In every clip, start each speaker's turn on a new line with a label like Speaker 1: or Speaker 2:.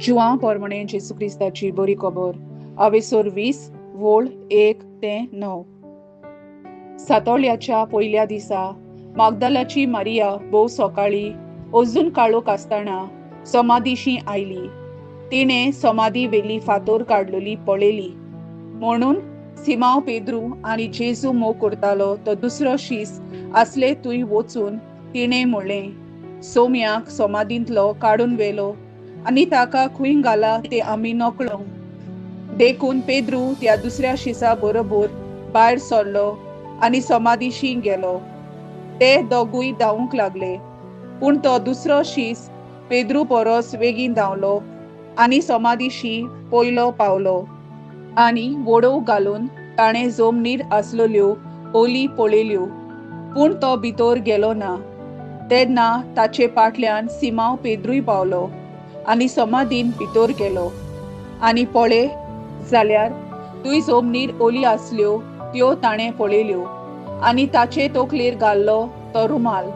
Speaker 1: जुवांव पोरमणे जेजू क्रिस्ताची बरी खबर अवेसोर 20 वोळ 1 ते 9. सातोळ्याच्या पयल्या दिसा मागदालाची मारिया भोव सकाळी अजून काळोख आसतना समाधीशी आयली. तिणें समाधी वेली फातोर काडलेली पळयली. म्हणून सिमांव पेद्रू आनी जेजू मोग करतालो तो दुसरो शीस आसले थंय वचून तिणें म्हणलें, सोम्याक समाधींतलो काडून व्हेलो आनी ताका खंय घाला तें आमी नकळो. देखून पेद्रू त्या दुसऱ्या शिसा बरोबर भायर सरलो आनी समाधीशी गेलो. ते दोगूय धांवूंक लागले, पूण तो दुसरो शीस पेद्रू परस बेगीन धांवलो आनी समाधीशी पयलो पावलो. आनी वडोव घालून ताणें जमनीर आसलेल्यो ओली पळयल्यो, पूण तो भितर गेलो ना. तेन्ना ताचे फाटल्यान सिमांव पेद्रूय पावलो आनी समाधीन भितर गेलो. आनी पळय जाल्यार थंय जमनीर ओली आसल्यो त्यो ताणें पळयल्यो आनी ताचे तकलेर घाल्लो तो रुमाल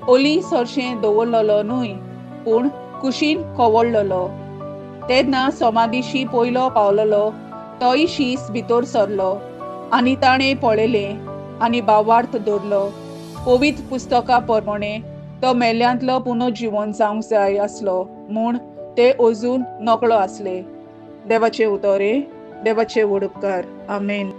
Speaker 1: ओली सरशें दवरलेलो न्हय, पूण कुशीन कवळलेलो. तेन्ना समाधीशी पयलो पावलेलो तोय शीस भितर सरलो आनी ताणें पळयलें आनी भावार्थ दवरलो. पवित्र पुस्तका प्रमाणे तो मेल्यांतलो पुनर्जीवन जावंक जाय आसलो म्हूण ते अजून नकळो आसले. देवाचे उतरे, देवाचे व्हड उपकार. आमेन.